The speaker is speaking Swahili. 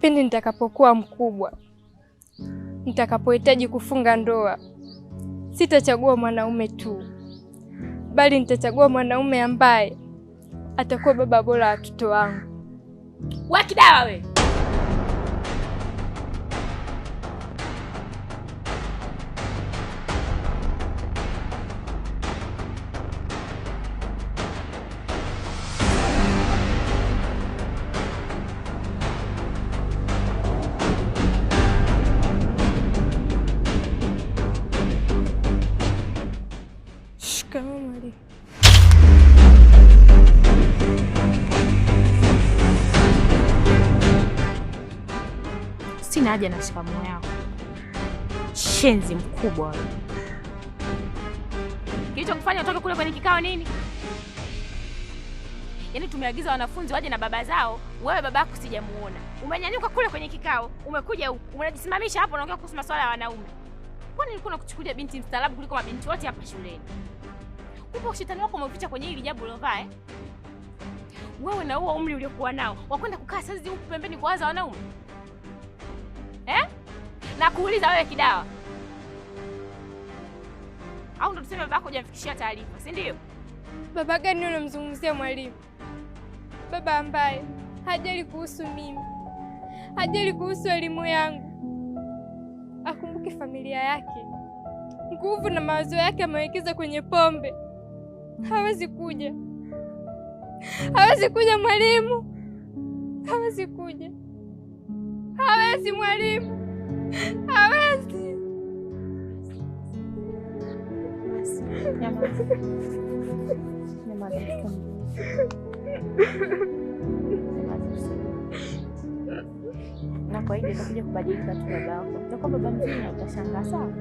Pindi nitakapokuwa mkubwa, nitakapohitaji kufunga ndoa, sitachagua mwanaume tu, bali nitachagua mwanaume ambaye atakuwa baba bora wa watoto wangu. Wewe kidawa we. Shikamoo mwalimu. Sina haja na shikamoo yako. Shenzi mkubwa wewe. Kilichokufanya utoke kule kwenye kikao nini? Yaani tumeagiza wanafunzi waje na baba zao, wewe babako sijamuona. Umenyanyuka kule kwenye kikao, umekuja huku, unajisimamisha hapo unaongea kuhusu masuala ya wanaume. Kwani nilikuwa nakuchukulia binti mstaarabu kuliko mabinti wote hapa shuleni? Kumbe ushetani wako umeuficha kwenye hili jabu ulovaa eh? Wewe na huo umri uliokuwa nao, wakwenda kukaa sasa huku pembeni kuwaza wanaume? Eh? Na kuuliza wewe kidawa. Au ndo tuseme babako hujamfikishia taarifa, si ndio? Baba gani unamzungumzia mwalimu? Baba ambaye hajali kuhusu mimi, hajali kuhusu elimu yangu, akumbuke familia yake. Nguvu na mawazo yake amewekeza kwenye pombe. Hawezi kuja, hawezi kuja mwalimu, hawezi kuja, hawezi mwalimu, hawezi. Nyamaza. Nyamaza mtoto mzuri. Nyamaza usilie. Na kwa hivyo utakuja kubadilika tu baba yako. Utakuwa baba mzuri na utashangaa, sawa?